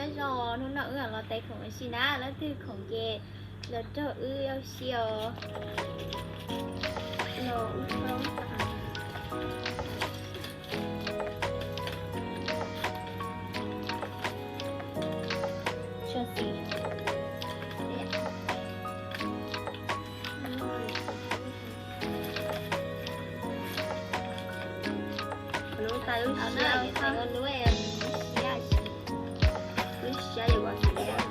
Nyob zoo, hnub no wb los tais khoom ua si na, leej twg khoom ces los nrog wb ua si os. Los wb tau tso xim. Lub tais lub siab, lub siab, lub siab yuav ua siab.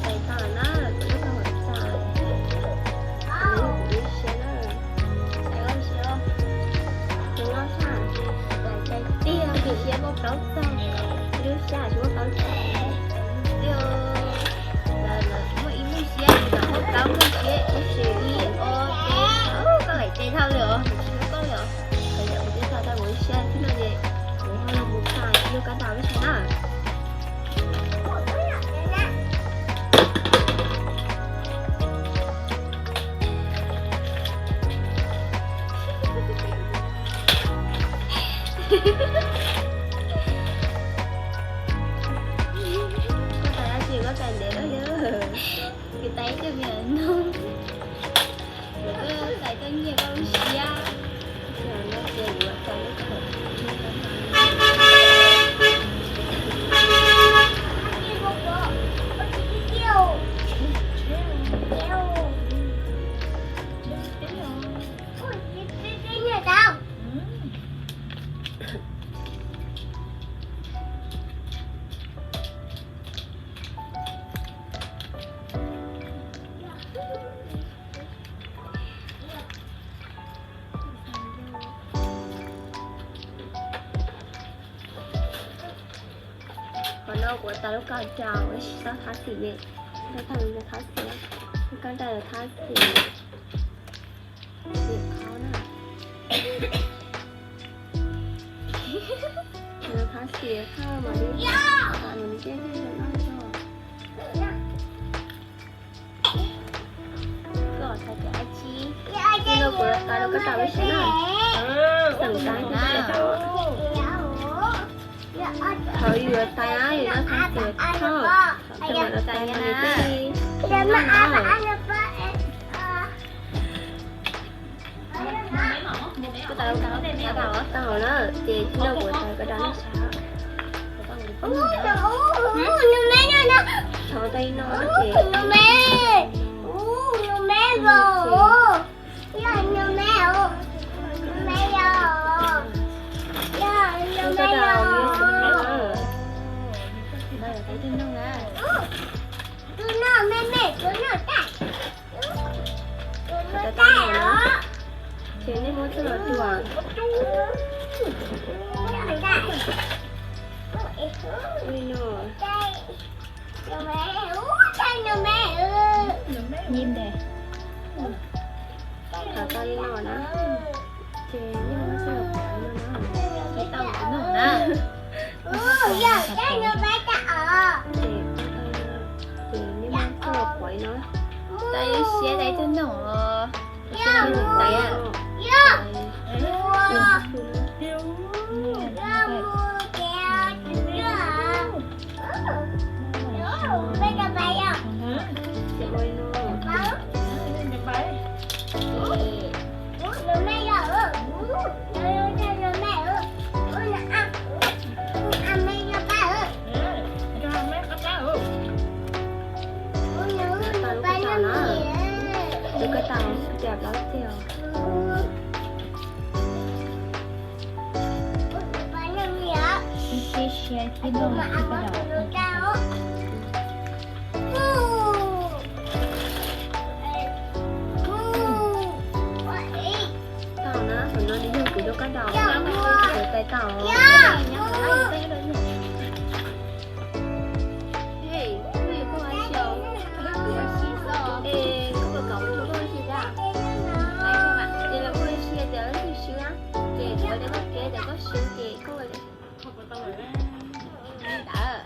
Tais tau lawm na, kuv lub koj hauv txaj, kuv lub siab na, tais lub siab, kuv lub siab, tais tiag, kuv siab muaj plaub txog, lub siab tsis muaj plaub txog. Muaj ib lub siab, muaj plaub lub siab, ib sim ib ob peb, koj laim tes thauj lawm os, tsis muaj koj li os. Yog kuv twb tau tau kuv lub siab thiab no ces kuv ho los mus txais lub koj tau lub siab na. Koj tais dab tsi koj tais ntev lawm yog? Kuv tais ib tug me nyuam noog. Kuv tais koj nyiam koj lub siab. Qhov no kuv ua tau lub koj rau, tab sis tau thab xim ne, tau thab xim, lub koj rau thab xim, xim qhov na, thab xim qhov mas li, nws ntiaj teb no zog. Koj txhais tes dab tsi? Ib no kuv los tais rau koj tau lub siab na. Xeem tais koj tau. Thaum yus los tais na, yus tau thab xim thauj, thaum yus los tais mas nws thiaj li zoo nkauj na. Tau na, ces tib no kuv tais koj rau nej saib. Thov tau ib no ces Ces nej muab coj los dua. Ua li no. Thov tau li no na. Ces nej muab coj los pov li no na. Ces tau li no. Ces nej muab coj los pov li no. Tais siav tais tuaj noj os. Tais, Tau na, tam no nws yog kuv rau koj daus, kuv tais tau. Hey, koj ua si, koj ua si xwb. Es koj puas kam ua rau koj ua si da? Ces los koj ua si tias leej twg swb, ces kuv ua rau koj kev tias koj swb ces koj ua li. Ntawd.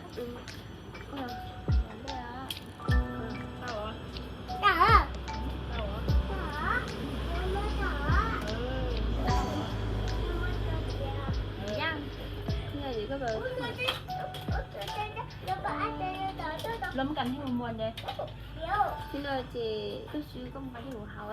Los muab kas niag mus muag ntawd. Tsis no ces koj swb koj mus qhov twg mus hauv.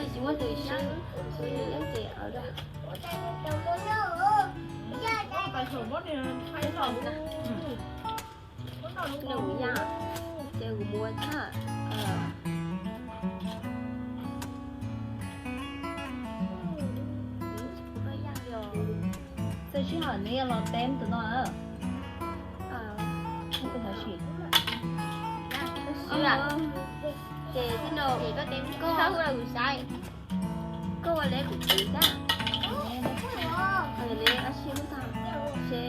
Tsis muaj tus swb, swb ces ua da. Lwm yam ces kuv muab tag. Txawm sij hawm nws los teb tus no. Ces tij no koj ua li kuv saib, koj ua li kuv txiv tag. Li ab si lub tag se.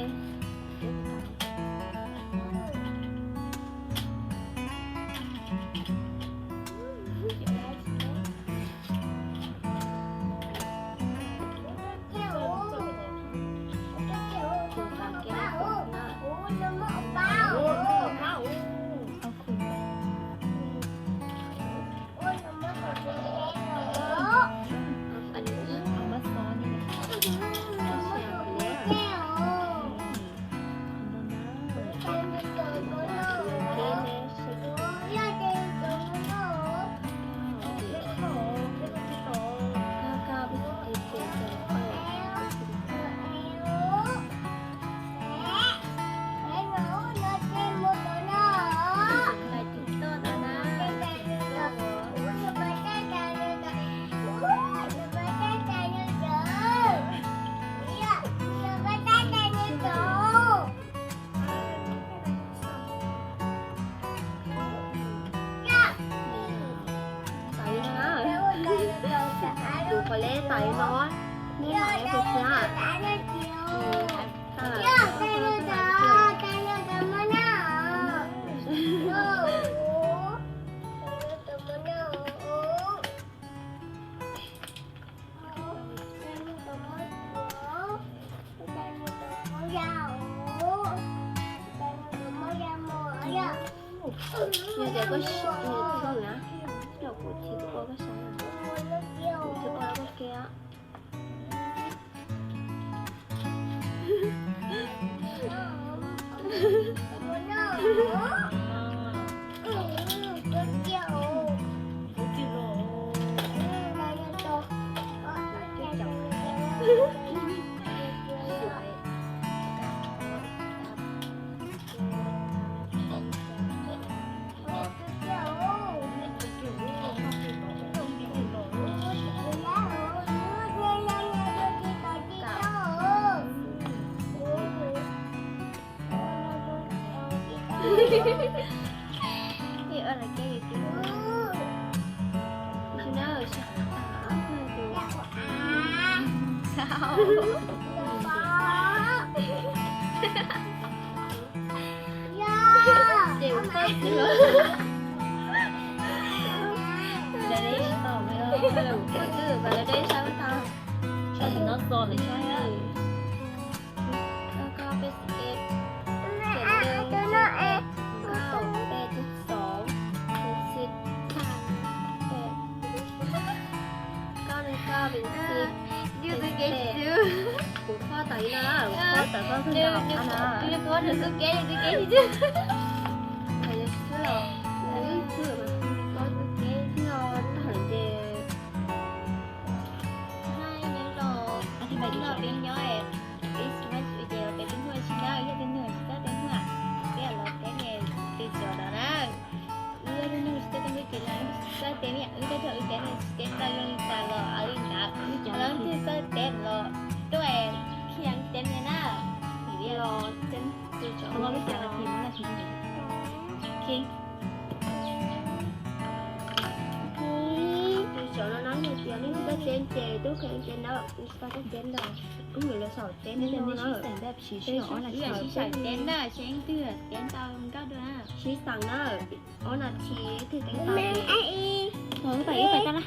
Tus qhov leb tais no, neb mam ib tus thiab. Yog tias koj, koj thiab koj ua koj sab, kuv thiaj ua koj ke. xo ntawm tshab na. Koj peb xib eb, ces nws, koj peb xov, xib peb, koj nws koj peb xib, kuv qhov tawm li no, kuv qhov tawm koj tus ntawm no. Nws qhov nws tus kev, tus kev li xwb. Qhov tus kev no tag ces nyob zoo, peb nyob, peb xib peb ces peb tus ntawd tsis nyob, yog tus ntawd tsis tau tus ntawd, peb los teb tus cov no na. Wb yog tus ntawd tsis tau tus ntawd ces wb txawj teb, wb tej thaum wb teb tsis teb tau zoo li cas los li ntawd, wb cov leej twg txawj teb los tuaj khiav teb li na. Los teb tus cov no, tus cov no no yog tias leej twg txawj teb ces tuaj khiav teb na, tsis tau txawj teb ntawd, wb yuav los saum teb no na. Sib xeem na, seb leej twg teb tau nkauj dua na. Sib xeem na, ob nas this twg teev tau. Wb pais, wb pais tau na.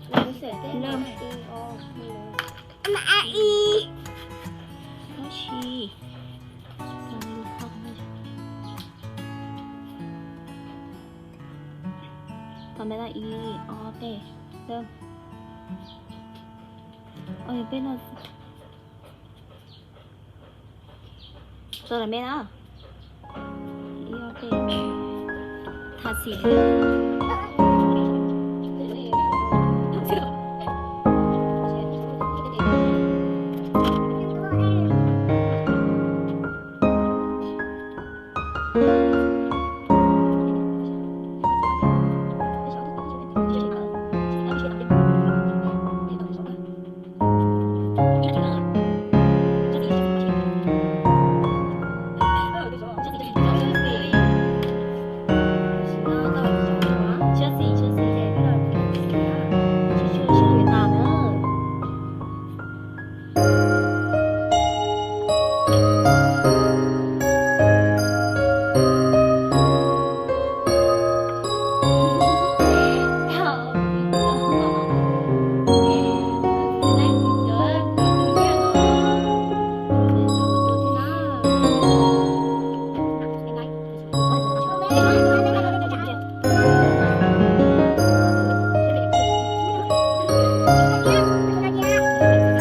Tab sis tos me da ib ob peb, ob peb no, tau me na. Ib ob peb, thaj xim xwb.